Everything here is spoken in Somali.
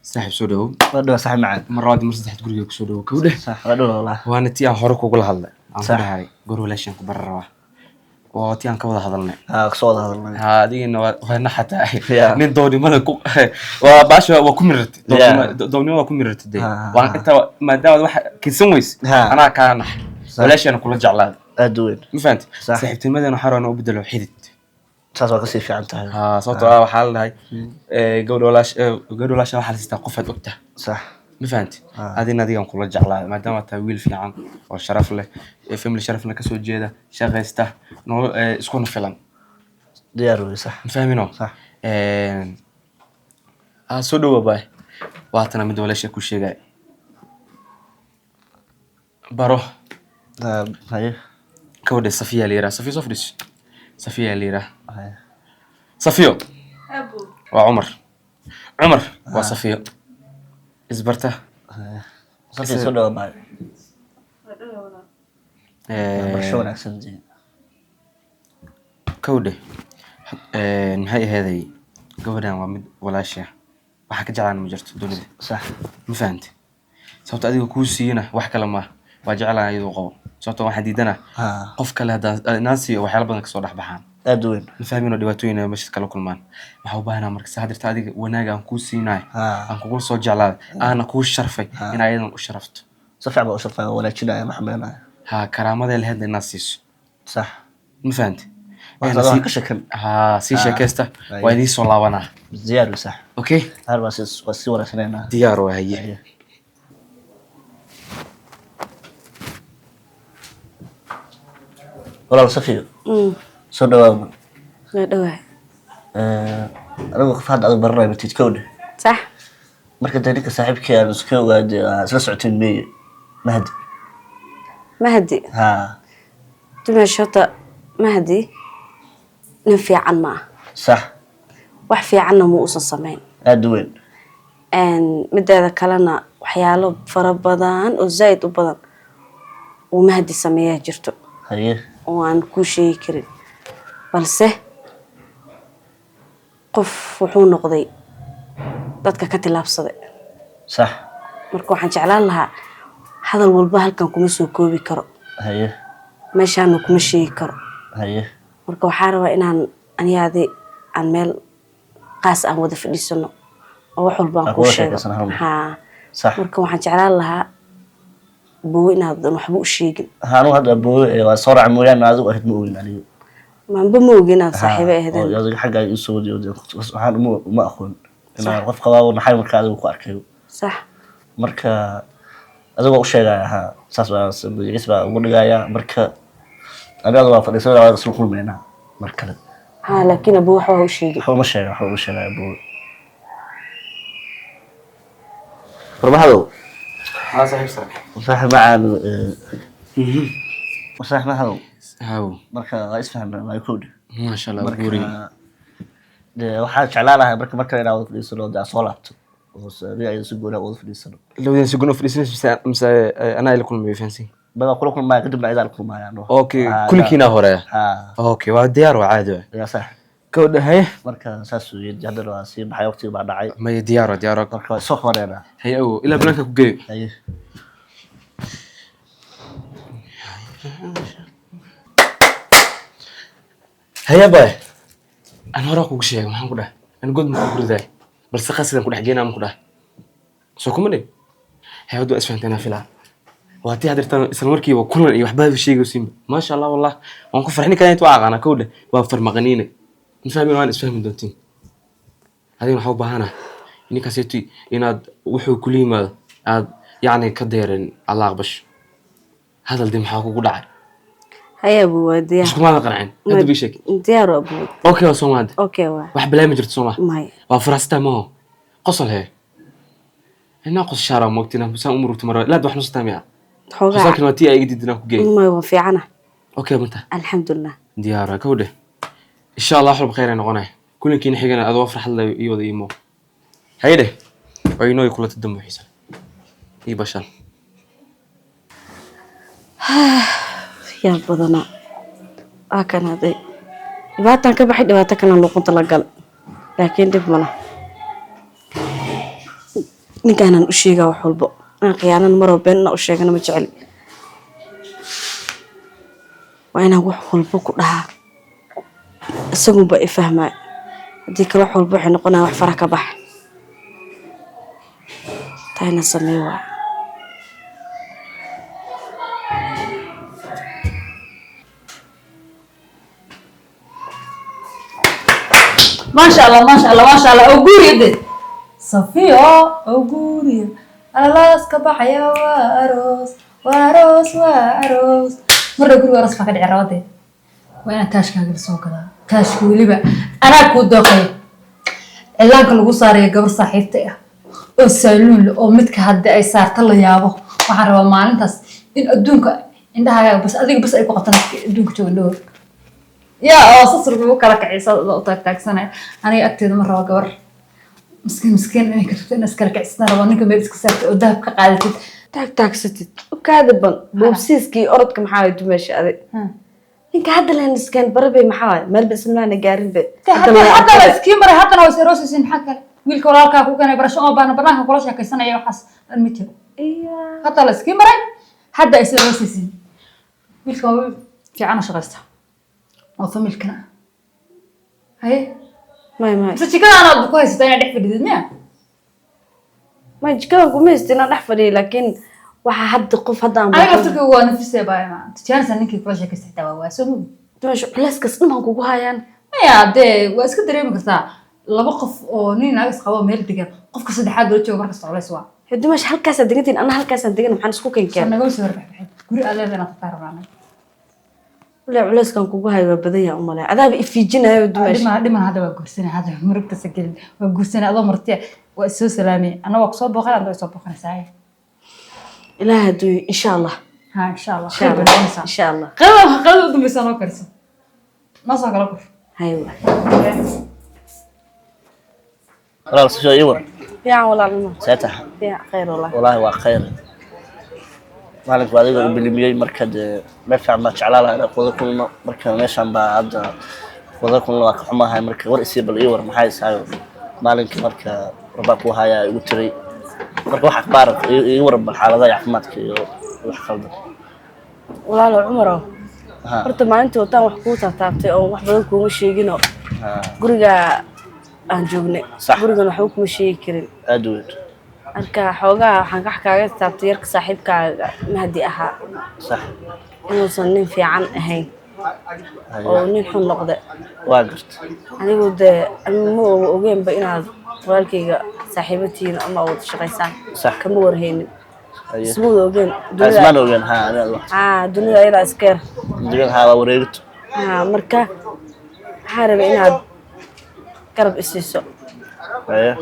Saaxiib, soo dhawow. Waa dhawa, saaxiib macaan. Mar labaad, mar saddexaad guriga kusoo dhawow, kawdhe. Sax, waa dhawa wallah. Waana tii aan hore kugula hadlay, aan ku dhahay goor walaashaan ku bara rabaa, waa tii aan ka wada hadalnay. Haa, kasoo wada hadalnay. Ha, adigina waa naxataa. Yeah. Nin doonimada ku waa baasha waa ku mirirtay. Yeah. Doonimada waa ku mirirtay dee. Ha, waan ha. Inta maadaama waxa kinsan weys anaa kaa nax walaashaana kula jeclaaday. Aad u weyn. Ma fahanti? Sax. Saaxiibtinimadana waxaa rabaa inaan u bedelo xidid. Saas waa kasii fiican tahay. Ha, sababtoo ah waxaa la dhahay gabadha walaash, gabadha walaasha waxaa la siistaa qofaad ogtahay. Ma fahanti? Adina adigan kula jeclaaday maadaama tahay wiil fiican oo sharaf leh, family sharafna kasoo jeeda, shaqaysta, nolol iskuna filan. Diyaar wey, sax. Ma fahmino? Sax. Soo dhawa baay, waatana mid walaasha ku sheegay, baro. Haye. Gabadha Safiya la yiraah. Safiya, soo fadhiis. Safiya la yiraah. Haye. Safiyo, waa Cumar. Cumar, waa Safiyo, isbarta. Haye, Safiya, soo dhawa baay. Barasho wanaagsan dee. Kowdhe, maxay aheeday, gabadhan waa mid walaasha, waxaa ka jeclaan ma jirto dunida. Ma fahanti? Sababta adiga kuu siiyana wax kale maaha, waa jeclaan iyadoo qabo, sababta waxaan diidana qof kale haddaan inaan siiyo waxyaala badan kasoo dhex baxaan. Aad u weyn. Ma fahmin oo dhibaatooyin ay meesha kala kulmaan. Waxaa u baahanaa marka saa dirta adiga wanaaga aan kuu siinayo, aan kugula soo jeclaaday, aana kuu sharfay, in ayadan u sharafto. Si fiican baa u sharfaya, waa wanaajinaya, ma xumeynaya. Ha, karaamadee laheedna inaad siiso. Ma fahanti? Wax Ayna wax ka shakan. Ha, sii sheekaysta. Waa idiin soo laabanaa. Diyaar wey, sax. Okay. Har waa si, waa sii wanaagsaneynaa. Diyaar waa, haye. Haye. Walaal Safiyo, soo dhawaawna. Waa dhawaa. Anigu qof hadda adag baranaya matid, kowdhe. Sax. Marka dee ninka saaxiibkii aan iska ogaaday aan isla socoteen meeye, Mahdi? Mahdi? Ha. Dumesh, horta Mahdi nin fiican ma ah. Wax fiicanna ma uusan samayn. Aad u weyn. Mideeda kalena waxyaalo fara badan oo zaaid u badan uu Mahdi sameeyaa jirto oo aan kuu sheegi karin, balse qof wuxuu noqday dadka ka tillaabsaday. Marka waxaan jeclaan lahaa hadal walba halkan kuma soo koobi karo, meeshaana kuma sheegi karo. Marka waxaa rabaa inaan aniyaadi aan meel qaas aan wada fadhiisano oo wax walba aan Aan kuu kuwada sheego. sheekaysano hal mar. Haa. Sax. Marka waxaan jeclaan lahaa bowo inaadan waxba u sheegin. Ha, anigu hadda aboowe waa soo raaca mooyaane adigu ahayd ma ogin anigu. Maanba ma ogi inaad saaxiibo oo ahdeen. Adiga xaggaaga ii soo wadiyo, waxaan uma aqoon inaan qof qabaa naxay marka adigu ku arkay. Marka adigoo u sheegaya, ha, saas baa magaciis baa ugu dhigaya. Marka aniga waa fadhiisanaya, waa isla kulmaynaa mar kale. Haa, laakiin abow waxba ha u sheegin. Waxba uma sheega, waxba uma sheegaya aboowe. Warmahadow. Haa, saaxiib sare. Saaxiib macaan, saaxiib mahadow. Haw. Marka waa isfahmna, waa kowdha. Maasha Allah, guuri. Marka dee waxaan jeclaan lahaa marka markale inaan wada fadhiisano, dee aan soo laabto oo adiga ayada si gooni aan wada fadhiisano. Labadeen si gooni u fadhiisanaysa mise anaa ila kulmayo, fahansin? Badaa kula kulmaya, kadibna ayadaa la kulmaya no. Okay, kulinkiinaa horeeya. Ha. Okay, waa diyaar, waa caadi waa. Yaa saaxiib. Kawdha, haye. Marka saas weeye, haddana waa sii baxay, waqtigii baa dhacay. Maya, diyaar waa, diyaar waa. Marka waa soo qabaneynaa. Haye awow, ilaa banaanka ku geeyo. Haye. Haye baay, aan horaa kugu sheegay, maxaan ku dhahay? Aan god ma ku ridaay, balse qasidan ku dhex geynaa ma ku dhahay? Soo kuma dhig. Haye, hadda waa isfahanteen filaa. Waa tii hadirtaan isla markiiba kulan iyo waxbaa sheegaysiinba. Maasha Allah, wallah waan ku farxin karaa inta waa aqaanaa. Kowdhe, waa farmaqaniine, ma fahmin? Waan isfahmi doontiin. Adigana waxaa u baahanahay ninkaaseeto inaad wuxuu kula yimaado aad yacni ka deerin alla aqbasho hadal. Dee maxaa kugu dhacay? Haya abow, waa diyaar. Iskumaada qancin hadda, bii sheeg. Diyaar waa, abow. Okay, waa soomaade. Okay waa. Wax balaa ma jirto, sooma? Maya. Waa faraxsantahay maho? Qosol hee, inaa qosashaara moogtina saan u murugto mara laad wax nusataa miya? Xoogaa. Qosalkan waa tii ay iga diidin aan ku geey. Maya, waa fiicana. Okay, manta. Alxamdulilah. Diyaar waa, kawdhe. Insha Allah wax walba khayr ay noqonaya. Kulankiina xigana adoo farxad leh ii wada iimo. Haye dheh, waa inoo kulanta dambe xiisa ii bashaan. Yaa badanaa waa kan haday dhibaataan ka baxay, dhibaato kalena luqunta la galay, laakiin dhib mala. Ninkaanan u sheegaa wax walbo. Inaan khiyaanan maroo been inaan u sheegana ma jeceli. Waa inaan wax walbo ku dhahaa. Isagunba i fahmaya. Haddii kale wax walbo waxay noqonayaan wax fara ka bax. Taa inaan sameeyo waa. Maasha Allah, maasha Allah, maasha Allah. Oo guuriya de Safiyo, oo guuriya, alas ka baxaya, waa aroos, waa aroos, waa aroos. Marna guriga aroos baa ka dhici raba de. Waa inaan taashkaaga la soo gadaa, taashka weliba anaa kuu dooqaya, cilaanka lagu saarayo gabar saaxiibtay ah oo saaluun leh oo midka hadda ay saarta la yaabo. Waxaan rabaa maalintaas in adduunka indhahaaga bas, adiga bas ay ku qabtaan, adduunka jooga indhahooda yaa oo sas lagu kala kacisa u taagtaagsanaya. Aniga agteeda ma rabo gabar miskiin miskiin inay ka tagto, inaad iskala kacisana rabo, ninka meel iska saartid oo dahab ka qaadatid. Taag taagsatid. Ukaada ban. Boobsiiskii orodka maxaa waay dumeesha adi. Ninka hadda leen iskeen barabay maxaa waay? Meel ba ismaana gaarin be. Hadda la iskii maray, haddana waa is aroosaysiin. Maxaa kale wiilka walaalkaa ku keenay barasho oo baana banaanka kula sheekaysanaya, waxaas dhan ma jiro. Hadda la iskii maray, hadda is aroosaysiin. Wiilka waa wiil fiican oo shaqaysta oo familkana ah. Haye. May may. Mise jikada anaad ku haysataa inaad dhex fadhidid miya? May, jikadan kuma haysta inaan dhex fadhiyo, laakiin waxaa hadda qof hadda aan Aniga laftirkayga waa nafisee baa tijaanisa ninkii kula sheekaysta xitaa waa soo mugi. Dumeesha, culeyskas dhan baan kugu hayaan. Maya dee, waa iska dareemi kartaa laba qof oo nin naag is qabo meel degan, qofka saddexaad loo joogo markasta culays waa. Dumeesha, halkaasaa degantiin, anna halkaasaan degan, maxaan isku keenkeen? Nagama soo horbaxbaxin, guri aad leedahay inaad tagtaa rabnaa. Wallaahi culeyskan kugu hayo waa badan yahay, umalaya adaaba ifiijinayo dumeesha. Dhiman dhiman, hadda waa guursanay, hadda murugtasa gelin, waa guursanay adoo martiya, waa isoo salaamay, anna waa kusoo booqan, adna waa isoo booqanaysaa. Ilaahay hadduu, insha Allah. Ha, insha Allah. Insha Khayr bay Allah. noqonaysaa. Insha Allah. Qadada, qadada u dambaysa noo kariso, noo soo kala gur. Haywa. Walaal, soo ii war. Fiican walaalnimo. See tahay? Fiican, khayr wallah. Wallaahi waa khayr. Maalinka waa adiga bilimiyey, marka dee meel fiican baa jeclaa lahaa inaan wada kulno. Marka meeshan baa hadda wada kulno, waa ka xumahay. Marka war isii, bal ii war, maxay ishayo maalinka marka warbaa ku hayaa igu tiray. Marka wax akhbaar ii waran bal, xaaladaha caafimaadka iyo wax khaldan. Walaalo Cumarow, Ha. horta maalintii wataan wax kuu taataabtay oo wax badan kuuma sheegino. Ha. Guriga aan joognay, Sax. gurigan waxba kuma sheegi karin. Aad u weyn. Marka xoogaa waxaan kax kaaga taabtay yarka saaxiibkaaga Mahdi ahaa inuusan nin fiican ahayn oo nin xun noqde. Waa garta. Anigu dee ma ogeenba inaad walaalkayga saaxiibo tihiin ama wada shaqaysaan. Kama warhaynin. Isma wada ogeen. Ismaan ogeen, ha, aniga wax. Haa, dunida ayadaa iska yar. Dunida, ha, waa wareegto. Haa, marka waxaan rabay inaad garab isiiso. Haye.